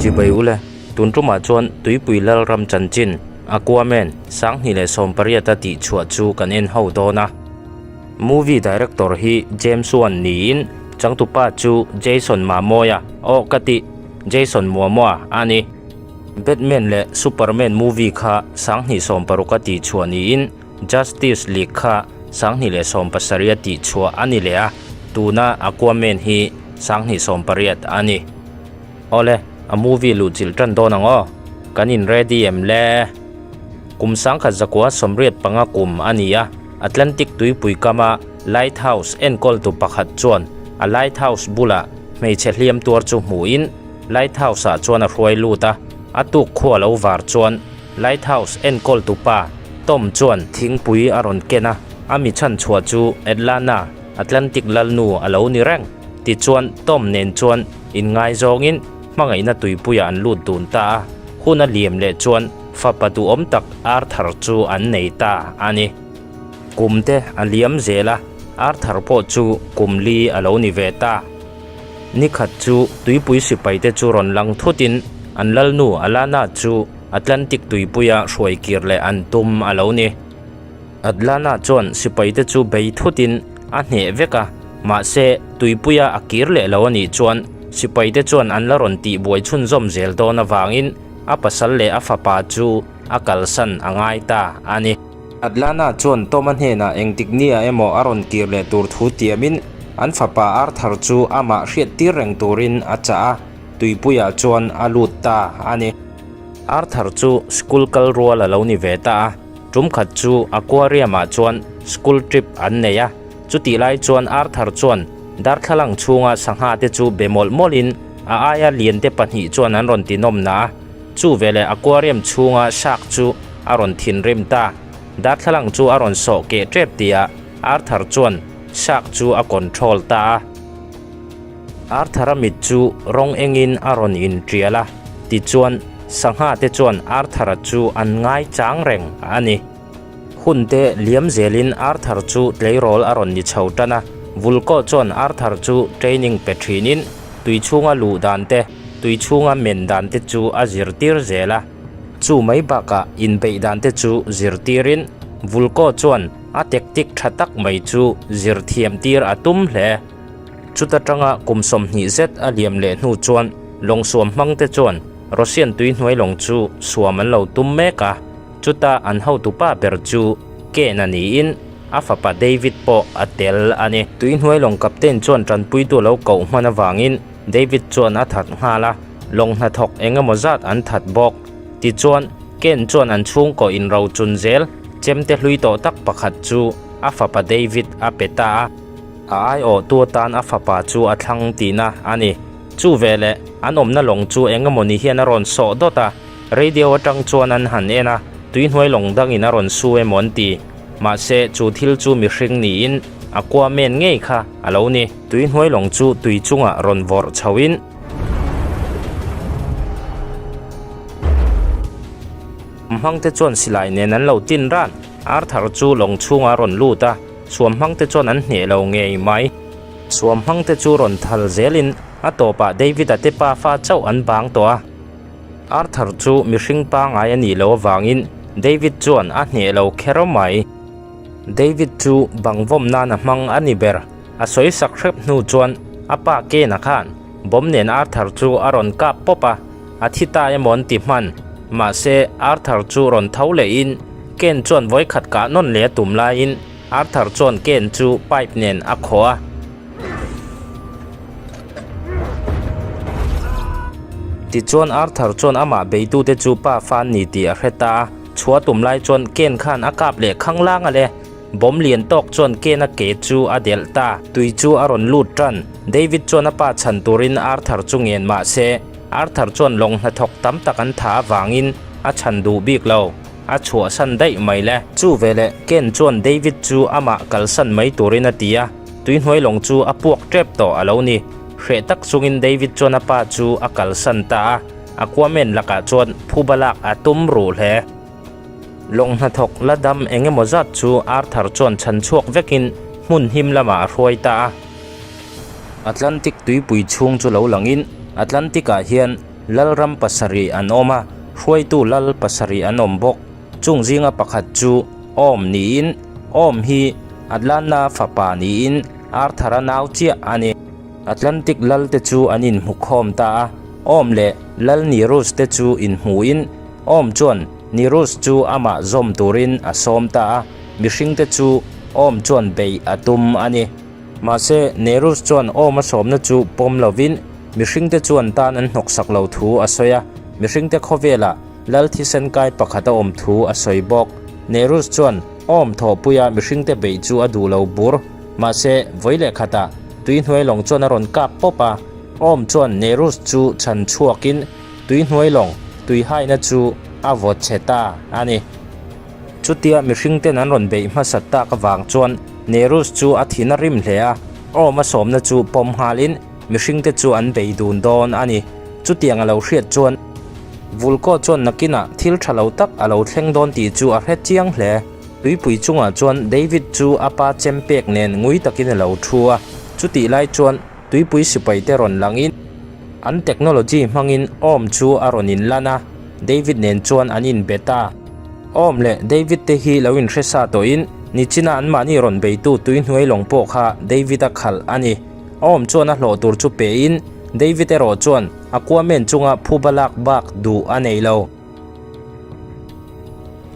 Chibai ule, tun tumah chuan Tuipui Lalram chanchin Aquaman 2018 a tihchhuah chu kan en ho dawn a. Movie director hi James Wan niin changtupa chu Jason Mamoia aw ka tih Jason Momoa a ni. Batman leh Superman movie kha 2016 a tihchhuah niin Justice League kha 2017 a tihchhuah a ni leh a, tuna Aquaman hi 2018 a ni. Awle, a movie luhchilh tan dawn ang aw. Kan in ready em le? Kum 1985 kum a ni a, Atlantic tuipui kama Lighthouse enkawltu pakhat chuan a lighthouse bulah hmeichhe hliam tuar chu hmuhin lighthouse ah chuan a hruai lut a, a tuk khua lo var chuan lighthouse enkawltu pa Tom chuan thingpui a rawn ken a, a mi chhan chhuah chu Atlana, Atlantic lalnu a lo ni reng. Tichuan Tom nen chuan inngaizawngin hmangaihna tuipuiah an lut dun ta a, hun a liam leh chuan fapa duhawm tak Arthur chu an nei ta a ni. Kum te a liam zel a, Arthur pawh chu kum li a lo ni ve ta. Ni khat chu tuipui sipai te chu rawn lang thutin an lalnu Alana chu Atlantic tuipuia hruai kir leh an tum a lo ni. Atlana chuan sipai te chu bei thutin a hneh vek a, mahse tuipuia a kir leh lo a nih chuan sipai te chuan an la rawn tihbuai chhunzawm zel dawn avangin a pasal leh a fapa chu a kalsan a ngai ta a ni. Atlana chuan Tom-a hnenah engtik nia emaw a rawn kir leh tur thu tiamin an fapa Arthur chu amah hriat tir reng turin a chah a, tuipuiah chuan a lut ta a ni. Arthur chu school kal rual a lo ni ve ta a, tum khat chu aquarium-ah chuan school trip an nei a, chutih lai chuan Arthur chuan darthlalang chhunga sangha te chu be mawlh mawlhin a aia lian te pahnih chuan an rawn tinawmna a. Chu veleh aquarium chhunga shark chu a rawn thinrim ta. Darthlalang chu a rawn sawh keh tep tihah Arthur chuan shark chu a control ta a. Arthur-a mit chu rawng engin a rawn intial a, tichuan sangha te chuan Arthur-a chu an ngai chang reng a ni. Hun te liam zelin Arthur chu tleirawl a rawn ni chho tan a, Vulko chuan Arthur chu training pe thinin tui chhunga luh dan te, tui chhunga men dan te chu a zirtir zel a. Chu mai bakah inbeih dan te chu zirtirin Vulko chuan a tactic tha tak mai chu zir thiam tir a tum hle. Chuta tanga kum 20 zet a liam leh hnu chuan lawng suam hmang te chuan Russian tuihnuai lawng chu suam an lo tum mek a. Chuta an hotupa ber chu Ken-a niin a fapa David pawh a tel a ni. Tuihnuai lawng captain chuan tanpuitu lo koh hman avangin David chuan a that nghal a, lawng hnathawk eng emaw zat an that bawk. Tichuan, Ken chuan an chhungkaw inro chun zel chemte hlui tawh tak pakhat chu a fapa David a pe ta a. A aiawhtu atan a fapa chu a thlang tihna a ni. Chu veleh, an awmna lawng chu eng emaw ni hian a rawn sawh dawt a. Radio atang chuan an han en a, tuihnuai lawng dangin a rawn su emaw an ti. Mahse, chu thil chu mihring niin a kua men ngei kha a lo ni. Tuihnuai lawng chu tui chungah rawn vawrh chhoin. Hmangte chuan silai nen an lo tin ran. Arthur chu lawng chhungah a rawn lut a, suam hmangte chuan an hneh lo ngei mai. Suam hmangte chu rawn thal zelin a tawpah David-a te pa fa chauh an bang tawh a. Arthur chu mihring pangngai a nih loh avangin David chuan a hneh lo kher mai. David chu bangvawm nan a hmang a ni ber. A sawi sak hrep hnu chuan a pa Ken-a khan bomb nen Arthur chu a rawn kap pawp a, a thi ta emaw an ti hman. Mahse, Arthur chu rawn tho lehin Ken chuan vawikhat kah nawn leh a tum laiin Arthur chuan Ken chu pipe nen a khawh a. Tichuan Arthur chuan amah beitute chu pa fa an ni tih a hre ta a, chhuah tum lai chuan Ken khan a kap leh khang lang a le. Bawm lian tawk chuan Ken a ke chu a delh ta. Tui chu a rawn lut tan. David chuan a pa chhan turin Arthur chu ngen mah se, Arthur chuan lawng hnathawk tam tak an tha avangin a chhan duh bik lo. A chhuahsan daih mai le. Chu veleh Ken chuan David chu amah kalsan mai turin a ti a, tuihnuai lawng chu a puak tep tawh a lo ni. Hreh tak chungin David chuan a pa chu a kalsan ta a, Aquaman lakah chuan phuba lak a tum ruh hle. Lawng hnathawk la dam eng emaw zat chu Arthur chuan chhan chhuak vekin hmun him lamah a hruai ta a. Atlantic tuipui chhung chu lo langin Atlantic-ah hian. Lalram pasarih an awm a, hruaitu lal pasarih an awm bawk. Chung zinga pakhat chu Awm niin, Awm hi Atlanna fapa niin Arthur-a nau chiah a ni. Atlantic lal te chu an inhmukhawm ta a, Awm leh Lal Nirus te chu inhmuhin Awm chuan Nirus chu amah zawm turin a sawm ta a, mihringte chu Awm chuan beih a tum a ni. Mahse, Nerus chuan Awm a sawmna chu pawm lovin mihringte chuan tan an hnawksak lo thu a sawi a, mihringte khawvelah lal thisen kai pakhat a awm thu a sawi bawk. Nerus chuan Awm thawhpuia mihringte beih chu a duh lo bur. Mahse, vawi leh khatah tuihnuai lawng chuan a rawn kap pawp a, Awm chuan Nerus chu chhan chhuakin tuihnuai lawng tuihaina chu a vawt chhe ta a ni. Chutia mihringten an rawn beih hmasat tak avang chuan Nerus chu a thin a rim hle a, Awm a sawmna chu pawm nghalin mihringte chu an bei dun dawn a ni. Chutiang a lo hriat chuan Vulko chuan nakinah thil tha lo tak a lo thleng dawn tih chu a hre chiang hle. Tuipui chungah chuan David chu a pa chem pek nen ngui takin a lo thu a, chutih lai chuan tuipui sipaite rawn langin an technology hmangin Awm chu a rawn inlan a, David nen chuan an inbe ta. Awm leh David te hi lo inhre sa tawhin nichina anmahni rawn beitu tuihnuai lawng pawh kha David a khalh a ni. Awm chuan a hlawh tur chu pehin David erawh chuan a kuamen chunga phuba lak bak duh a nei lo.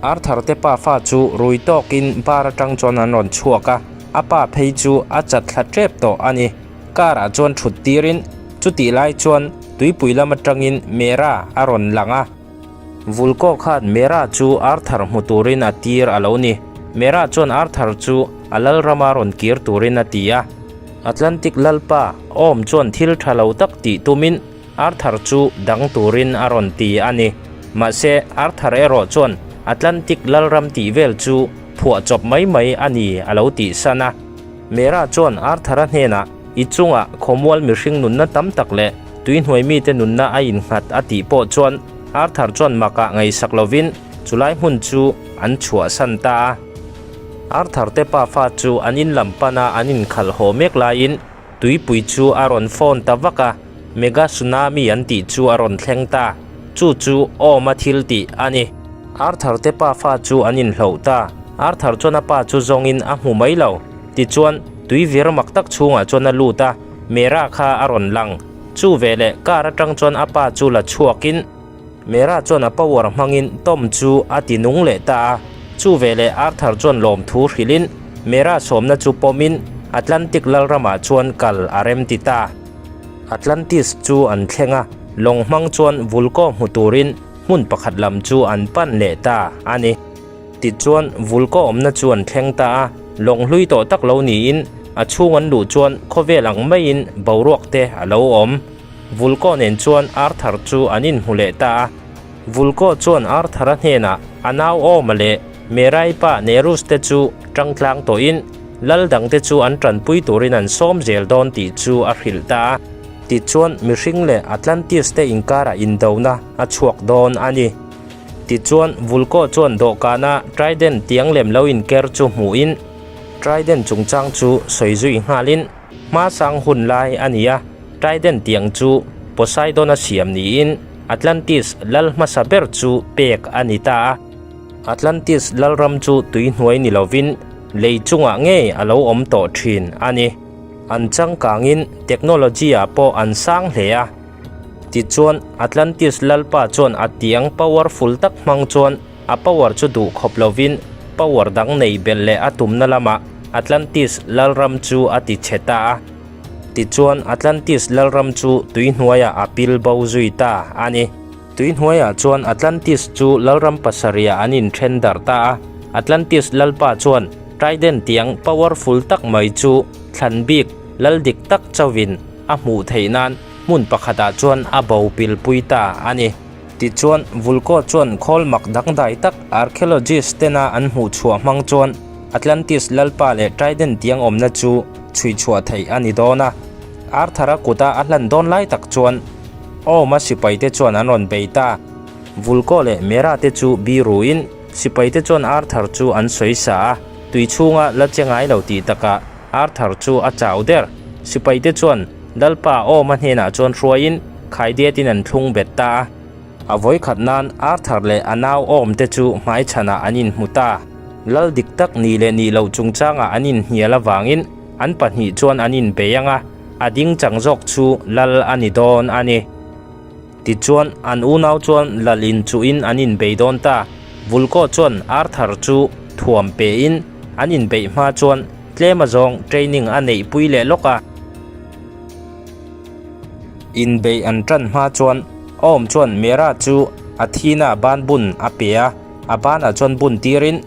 Arthur te pa fa chu rui tawkin bar atang chuan an rawn chhuak a, a pa phei chu a chat thla tep tawh a ni. Car ah chuan thut tirin chutih lai chuan tuipui lam atangin Mera a rawn lang a. Vulko khan Mera chu Arthur hmu turin a tir a lo ni. Mera chuan Arthur chu a lalrama rawn kir turin a ti a. Atlantic lalpa Awm chuan thil tha lo tak tih tumin Arthur chu dang turin a rawn ti a ni. Mahse, Arthur erawh chuan Atlantic lalram tih vel chu phuah chawp mai mai a ni a lo tih san a. Mera chuan Arthur-a hnenah, I chungah khawmual mihring nunna tam tak leh tuihnuai mite nunna a innghat a tih pawh chuan Arthur chuan makah ngaihsak lovin chulai hmun chu an chhuahsan ta a. Arthur te pafa chu an in lam pana an inkhalh haw mek laiin tuipui chu a rawn phone ta vak a, mega tsunami an tih chu a rawn thleng ta. Chu chu awma thil tih a ni. Arthur te pafa chu an inhloh ta. Arthur chuan a pa chu zawngin a hmu mai lo. Tichuan, tui vir mak tak chhungah chuan a lut a, Mera kha a rawn lang. Chu veleh car atang chuan a pa chu la chhuakin Mera chuan a power hmangin Tom chu a ti nung leh ta a. Chu veleh Arthur chuan lawmthu hrilhin Mera sawmna chu pawmin Atlantic lalramah chuan kal a rem ti ta. Atlantis chu an thleng a, lawng hmang chuan Vulko hmu turin hmun pakhat lam chu an pan leh ta a ni. Tichuan, Vulko awmna chu an thleng ta a, lawng hlui tawh tak lo niin a chhung an luh chuan khawvel ang maiin boruak te a lo awm. Vulko nen chuan Arthur chu an inhmu leh ta a. Vulko chuan Arthur-a hnenah a nau Awma leh Merai pa Nerus te chu tangtlang tawhin lal dangte chu an tanpui turin an sawm zel dawn tih chu a hrilh ta a. Tichuan, mihring leh Atlantis te inkarah indona a chhuak dawn a ni. Tichuan, Vulko chuan dawhkana Trident tiang lem lo inker chu hmuhin, Trident chungchang chu sawi zui nghalin, Hmasang hun lai a ni a, Trident tiang chu Poseidon-a siam niin Atlantis lal hmasa ber chu pek a ni ta a. Atlantis lalram chu tui hnuai ni lovin lei chungah ngei a lo awm tawh thin a ni. An changkangin technology-ah pawh an sang hle a. Tichuan, Atlantis lalpa chuan a tiang powerful tak hmang chuan a power chu duh khawp lovin power dang nei belh leh a tumna lamah Atlantis lalram chu a ti chhe ta a. Tichuan, Atlantis lalram chu tuihnuaiah a pil bo zui ta a ni. Tuihnuaiah chuan Atlantis chu lalram pasarihah an inthen darh ta a. Atlantis lalpa chuan Trident tiang powerful tak mai chu thlan bik lal dik tak chauhin a hmuh theih nan hmun pakhatah chuan a bo pilpui ta a ni. Tichuan, Vulko chuan khawl mak dangdai tak archaeologist tena an hmuh chhuah hmang chuan Atlantis lalpa leh Trident tiang awmna chu chhui chhuah theih a ni dawn a. Arthur-a kuta a hlan dawn lai tak chuan Awma sipaite chuan an rawn bei ta. Vulko leh Mera te chu biruin sipaite chuan Arthur chu an sawi sa a, tui chhunga la che ngai lo tih takah Arthur chu a chau der. Sipaite chuan Lalpa Awma hnenah chuan hruaiin Khaidiatin an thlung bet ta a. A vawikhat nan Arthur leh a nau awmte chu hmaichhanah an inhmu ta. Lal dik tak nih leh nih loh chungchangah an inhnial avangin an pahnih chuan an inbei ang a, a ding chang zawk chu lal a ni dawn a ni. Tichuan, an unau chuan lal inchuhin an inbei dawn ta. Vulko chuan Arthur chu thuam pein an inbeih hma chuan tlem azawng training a neihpui leh lawk a. Inbeih an tan hma chuan Awm chuan Mera chu a thina ban bun a pe a, a banah chuan bun tirin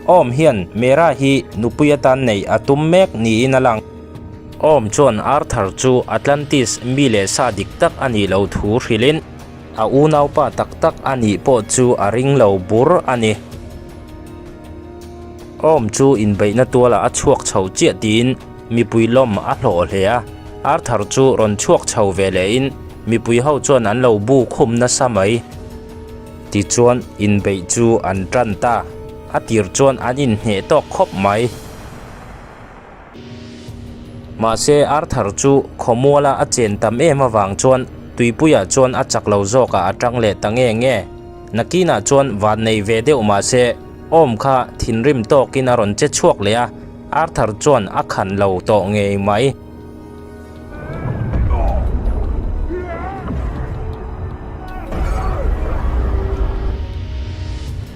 Awm hian Mera hi nupui atan neih a tum mek niin a lang. Awm chuan Arthur chu Atlantis mi leh sa dik tak a nih loh thu hrilhin a unaupa tak tak a nih pawh chu a ring lo bur a ni. Awm chu inbeihna tualah a chhuak chho chiah tiin Mipui lawm a hlawh hle a, Arthur chu rawn chhuak chho ve lehin mipui ho chuan an lo bu khum nasa mai. Tichuan inbeih chu an tan ta, a tir chuan an inhneh tawk khawp mai. Mahse Arthur chu khawmuala a chen tam em avang chuan tuipuiah chuan a chak lo zawkah a tang leh ta nge nge. Nakinah chuan van nei ve deuh mahse Awm kha thinrim tawkin a rawn che chhuak leh a, Arthur chuan a khan lo tawh ngei mai.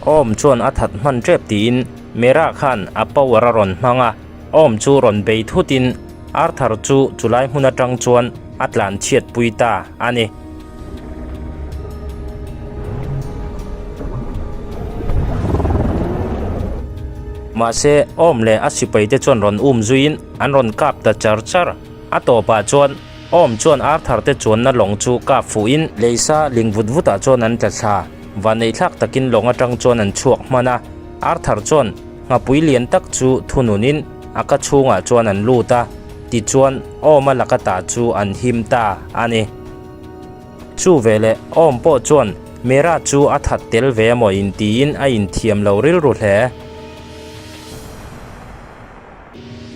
Awm chuan a that hman tep tiin Mera khan a power a rawn hmang a, Awm chu rawn bei thutin Arthur chu chulai hmun atang chuan a tlan chhiat pui ta a ni. Mahse, Awm leh a sipaite chuan rawn um zuiin an rawn kap ta char char. A tawpah chuan Awm chuan Arthur te chuanna lawng chu kap fuhin leisa ling vut vutah chuan an tla thla. Vanneihthlak takin lawng atang chuan an chhuak hman a, Arthur chuan nghapui lian tak chu thununin a ka chhungah chuan an lut a, tichuan Awma laka ta chu an him ta a ni. Chu veleh Awm pawh chuan Mera chu a that tel ve amaw intiin a inthiam lo rilru hle.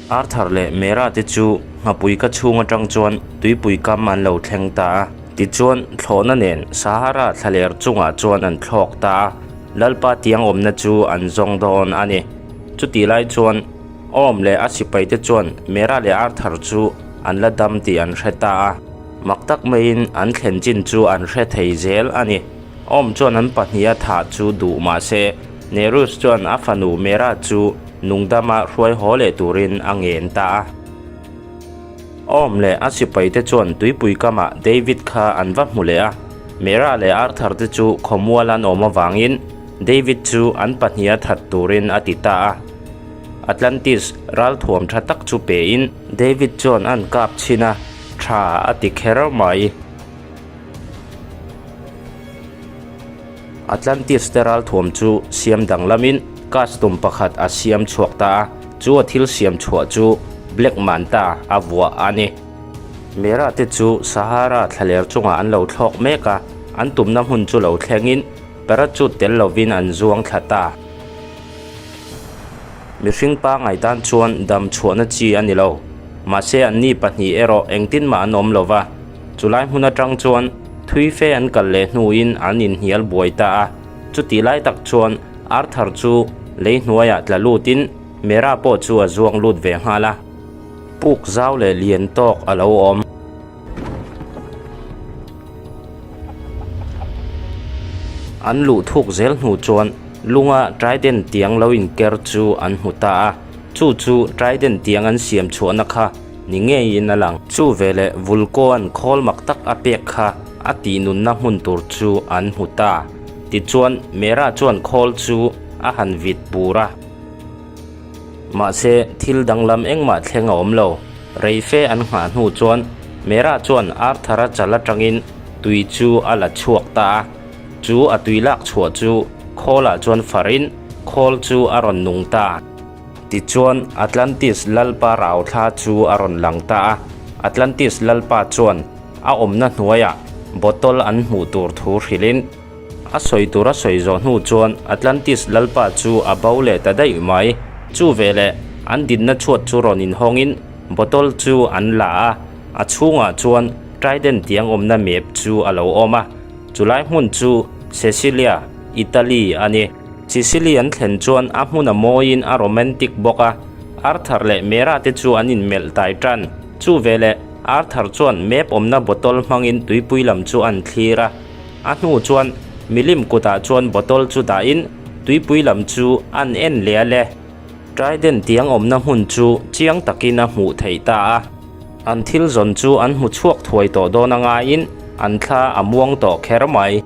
Arthur leh Mera te chu nghapui ka chhung atang chuan tuipui kam an lo thleng ta a. Tichuan thlawhna nen Sahara thlaler chungah chuan an thlawk ta a, Lalpa tiang awmna chu an zawng dawn a ni. Chutih lai chuan Awm leh a sipaite chuan Mera leh Arthur chu an la dam tih an hre ta a. Mak tak maiin an thlen chin chu an hre thei zel a ni. Awm chuan an pahniha thah chu duh mah se, Nerus chuan a fanu Mera chu nungdama hruai haw leh turin a ngen ta a. Awm leh a sipaite chuan tuipui kamah David kha an va hmu leh a. Mera leh Arthur te chu khawmual an awm avangin David chu an pahniha that turin a ti ta a. Atlantis ralthuam tha tak chu pein David chuan an kap chhin a, tha a ti kher mai. Atlantis te ralthuam chu siam danglamin custom pakhat a siam chhuak ta a, chu a thil siam chhuah chu Black Manta a vuah a ni. Mera te chu Sahara thlaler chungah an lo thlawk mek a, an tumna hmun chu lo thlengin parachute tel lovin an zuang thla ta. Mihring pangai tan chuan dam chhuahna chi a ni lo. Mahse anni pahnih erawh engtin mah an awm lo va. Chulai hmun atang chuan thui fe an kal leh hnuin an inhnial buai ta a. Chutih lai tak chuan Arthur chu lei hnuaiah tla lutin Mera pawh chu a zuang lut ve nghal a. Puk zau leh lian tawk a lo awm. An luh thuk zel hnu chuan lunga trident tiang lo inker chu an hmu ta a, chu chu trident tiang an siam chhuahna kha ni ngeiin a lang. Chu veleh Vulko-a'n khawl mak tak a pek kha a tihnunna hmun tur chu an hmu ta. Tichuan Mera chuan khawl chu a han vit bur a. Mahse, thil danglam engmah thleng a awm lo. Rei fe an nghah hnu chuan Mera chuan Arthur-a chal atangin tui chu a la chhuak ta a. Chu a tui lak chhuah chu khawlah chuan farin khawl chu a rawn nung ta. Tichuan, Atlantis lalpa rauthla chu a rawn lang ta a. Atlantis lalpa chuan a awmna hnuaiah bottle an hmuh tur thu hrilhin, A sawi tur a sawi zawh hnu chuan Atlantis lalpa chu a bo leh ta daih mai. Chu veleh an dinna chhuat chu rawn inhawngin bottle chu an la a, a chhungah chuan Trident tiang awmna map chu a lo awm a, chulai hmun chu Sicilia, Italy a ni. Sicily an thlen chuan a hmun a mawiin a romantic bawk a, Arthur leh Mera te chu an inmelh tai tan. Chu veleh Arthur chuan map awmna bottle hmangin tuipui lam chu an thlir a, a hnu chuan milim kutah chuan bottle chu dahin tuipui lam chu an en leh a le. Trident tiang awmna hmun chu chiang takin a hmuh theih ta a. An thil zawn chu an hmu chhuak thuai tawh dawn a ngaiin an thla a muang tawh kher mai.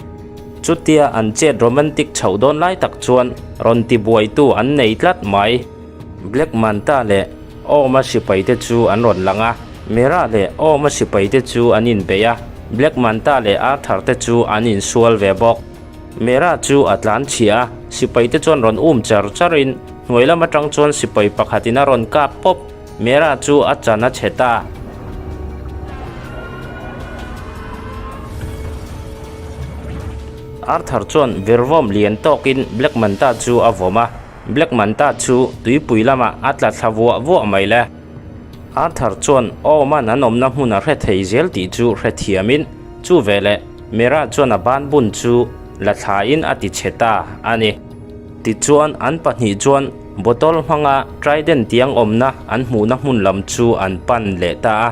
Chutia an chet romantic chhoh dawn lai tak chuan rawn ti buaitu an nei tlat mai. Black Manta leh Awma sipaite chu an rawn lang a, Mera leh Awma sipaite chu an inbei a, Black Manta leh Arthur te chu an insual ve bawk. Mera chu a tlan chhia a, sipaite chuan rawn um char charin hnuai lam atang chuan sipai pakhatin a rawn kap pawp. Mera chu a chan a chhe ta. Arthur chuan virvawm lian tawkin Black Manta chu a vawm a, Black Manta chu tuipui lamah a tla thla vuah vuah mai le. Arthur chuan Awman an awmna hmun a hre thei zel tih chu hrethiamin chu veleh Mera chuan a ban bun chu la thlain a ti chhe ta a ni. Tichuan an pahnih chuan bottle hmanga Trident tiang awmna an hmuhna hmun lam chu an pan leh ta a.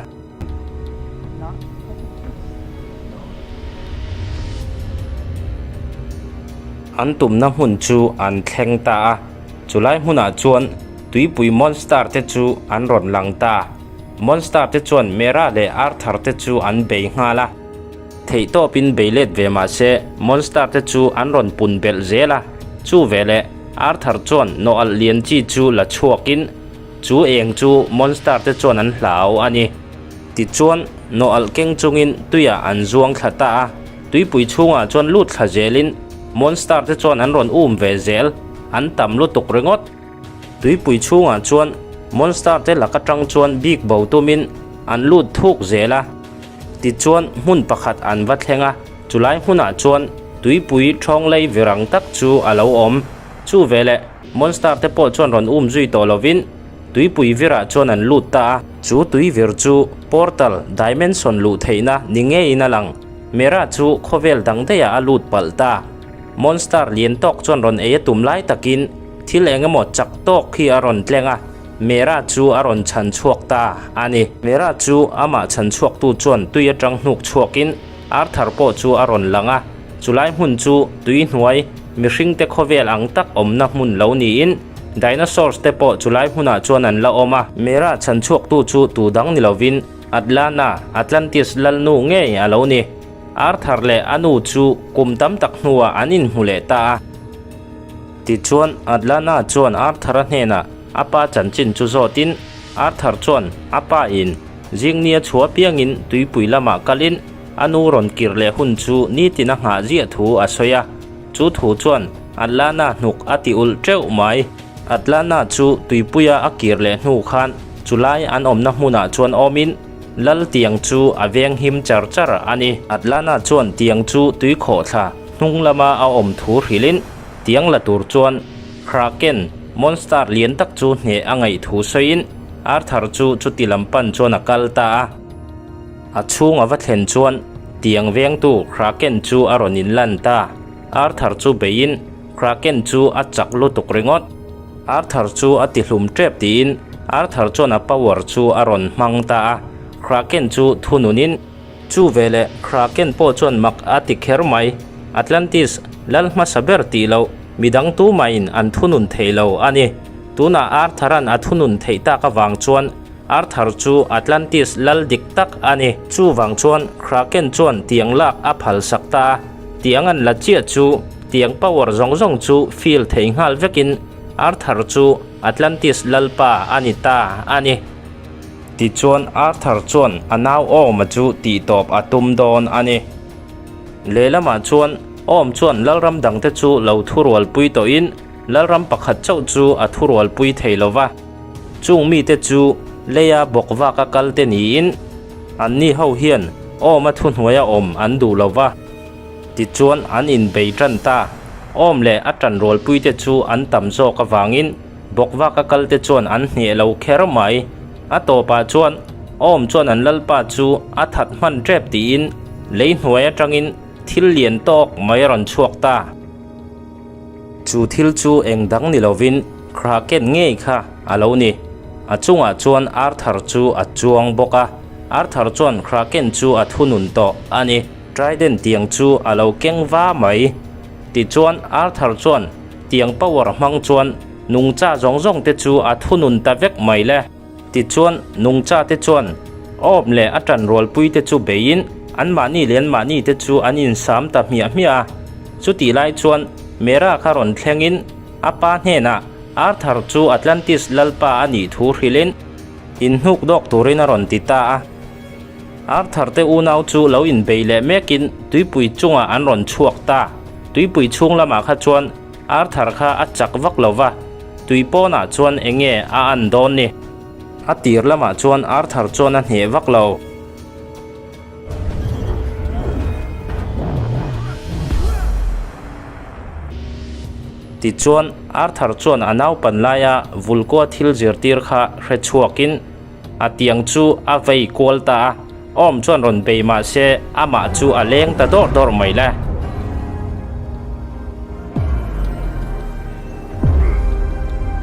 An tumna hmun chu an thleng ta a, chulai hmunah chuan tuipui monster te chu an rawn lang ta. Monster te chuan Mera leh Arthur te chu an bei nghal a. Theihtawpin bei let ve mah se monster te chu an rawn pun belh zel a, chu veleh Arthur chuan nawalh lian chi chu la chhuakin chu eng chu monster te chuan an hlau a ni. Tichuan nawalh keng chungin tuiah an zuang thla ta a, tuipui chhungah chuan lut thla zelin monster te chuan an rawn um ve zel, an tam lutuk ringawt. Tuipui chhungah chuan monster te lak atang chuan bik bo tumin an lut thuk zel a. Tichuan hmun pakhat an va thleng a, chulai hmunah chuan tuipui thawng lei virang tak chu a lo awm. Chu veleh monster te pawh chuan rawn um zui tawh lovin tuipui virah chuan an lut ta a. Chu tui vir chu portal dimension luh theihna ni ngeiin a lang. Mera chu khawvel dang daihah a lut palh ta. Monster lian tawk chuan rawn ei a tum lai takin thil eng emaw chak tawk hi a rawn tleng a, Mera chu a rawn chhan chhuak ta a ni. Mera chu amah chhan chhuaktu chuan tui atang hnuk chhuakin Arthur pawh chu a rawn lang a, chulai hmun chu tui hnuai mihringte khawvel ang tak awmna hmun lo niin dinosaurs te pawh chulai hmunah chuan an la awm a. Mera chhan chhuaktu chu tu dang ni lovin Atlana, Atlantis lalnu ngei a lo ni. Arthur leh a nu chu kum tam tak hnuah an inhmu leh ta a. Tichuan, Atlana chuan Arthur-a hnenah a pa chanchin chu zawtin, Arthur chuan a pa in zingnia chhuah piangin tuipui lamah kalin a nu rawn kir leh hun chu nitin a nghah ziah thu a sawi a. Chu thu chuan Atlana hnuk a ti ulh teuh mai. Atlana chu tuipuia a kir leh hnu khan chulai an awmna hmunah chuan awmin, Lal tiang chu a veng him char char a ni. Atlana chuan tiang chu tui khawhthla hnung lama a awm thu hrilhin tiang la tur chuan Kraken monster lian tak chu hneh a ngaih thu sawiin Arthur chu chuti lam pan chuan a kal ta a. A chhung a va thlen chuan tiang vengtu Kraken chu a rawn inlan ta. Arthur chu beiin Kraken chu a chak lutuk ringawt. Arthur chu a ti hlum tep tiin Arthur chuan a power chu a rawn hmang ta a, Kraken chu thununin chu veleh Kraken pawh chuan mak a ti kher mai. Atlantis lal hmasa ber tih loh midang tumahin an thunun thei lo a ni. Tunah Arthur-a'n a thunun theih tak avang chuan Arthur chu Atlantis lal dik tak a ni. Chuvang chuan Kraken chuan tiang lak a phalsak ta a, tiang an la chiah chu Tiang power zawng zawng chu feel thei nghal vekin Arthur chu Atlantis lalpa a ni ta a ni. Tichuan Arthur chuan a nau Awma chu tihtawp a tum dawn a ni. Lehlamah chuan Awm chuan lalram dangte chu lo thurualpui tawhin lalram pakhat chauh chu a thurualpui thei lo va. Chung mite chu leia bawk vaka kalte niin anni ho hian Awma thuhnuaia awm an duh lo va. Tichuan an inbei tan ta. Awm leh a tanrualpuite chu an tam zawk avangin bawkvaka kalte chuan an hneh lo kher mai. A tawpah chuan Awm chuan an lalpa chu a that hman tep tiin lei hnuai atangin thil lian tawk mai a rawn chhuak ta. Chu thil chu eng dang ni lovin Kraken ngei kha a lo ni. A chungah chuan Arthur chu a chuang bawk a, Arthur chuan Kraken chu a thunun tawh a ni. Trident tiang chu a lo keng va mai. Tichuan Arthur chuan tiang power hmang chuan nungcha zawng zawng te chu a thunun ta vek mai le. Tichuan nungcha te chuan Awm leh a tan rualpui te chu beiin anmahni leh anmahni te chu an insam ta hmiah hmiah a. Chutih lai chuan Mera kha rawn thlengin a pa hnenah Arthur chu Atlantis lalpa a nih thu hrilhin inhnuk dawk turin a rawn ti ta a. Arthur te unau chu lo inbei leh mekin tuipui chungah an rawn chhuak ta. Tuipui chhung lamah kha chuan Arthur kha a chak vak lo va, tui pawnah chuan enge a an dawn ni? A tir lamah chuan Arthur chuan a hneh vak lo. Tichuan, Arthur chuan a naupan laia Vulkua thil zirtir kha hre chhuakin, A tiang chu a vei kual ta a, awm chuan rawn bei mah se amah chu a leng ta dawrh dawrh mai le.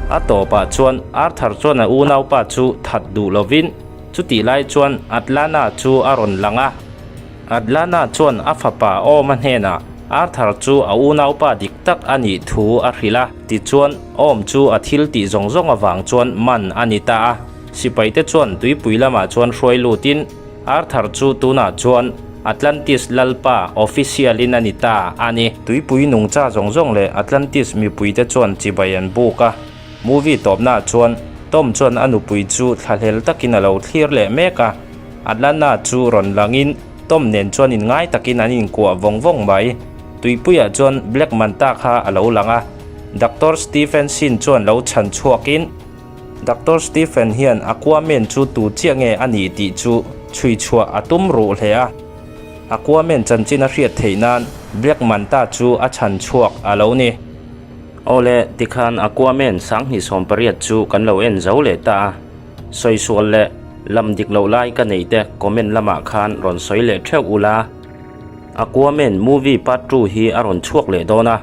A tawpah chuan Arthur chuan a unaupa chu that duh lovin chutih lai chuan Atlana chu a rawn lang a. Atlana chuan a fapa Awma hnenah Arthur chu a unaupa dik tak a nih thu a hrilh a. Tichuan, Awm chu a thil tih zawng zawng avang chuan man a ni ta a. Sipaite chuan tuipui lamah chuan hruai lutin Arthur chu tunah chuan Atlantis lalpa official-in a ni ta a ni. Tuipui nungcha zawng zawng leh Atlantis mipuite chuan chibai an buk a. Movie tawpnaah chuan Tom chuan a nupui chu thlahlel takin a lo thlir leh mek a. Atlana chu rawn langin Tom nen chuan inngai takin an inkuah vawng vawng mai. Tuipuiah chuan Black Manta kha a lo lang a. Doctor Stephen Shin chuan lo chhan chhuakin, Doctor Stephen hian Aquaman chu tu chiah nge a nih tih chu chhui chhuah a tum ruh hle a. Aquaman chanchin a hriat theih nan Black Manta chu a chhan chhuak a lo ni. Awle, tikhan Aquaman 2018 chu kan lo en zo leh ta a. Sawi sual leh lam dik loh lai ka neih te comment lamah khan rawn sawi leh theuh ula. Aquaman movie part 2 hi a rawn chhuak leh dawn a,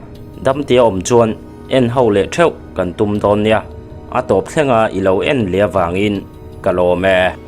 damte a awm chuan en ho leh theuh kan tum dawn nia. A tawp thlenga i lo en leh avangin ka lawm e.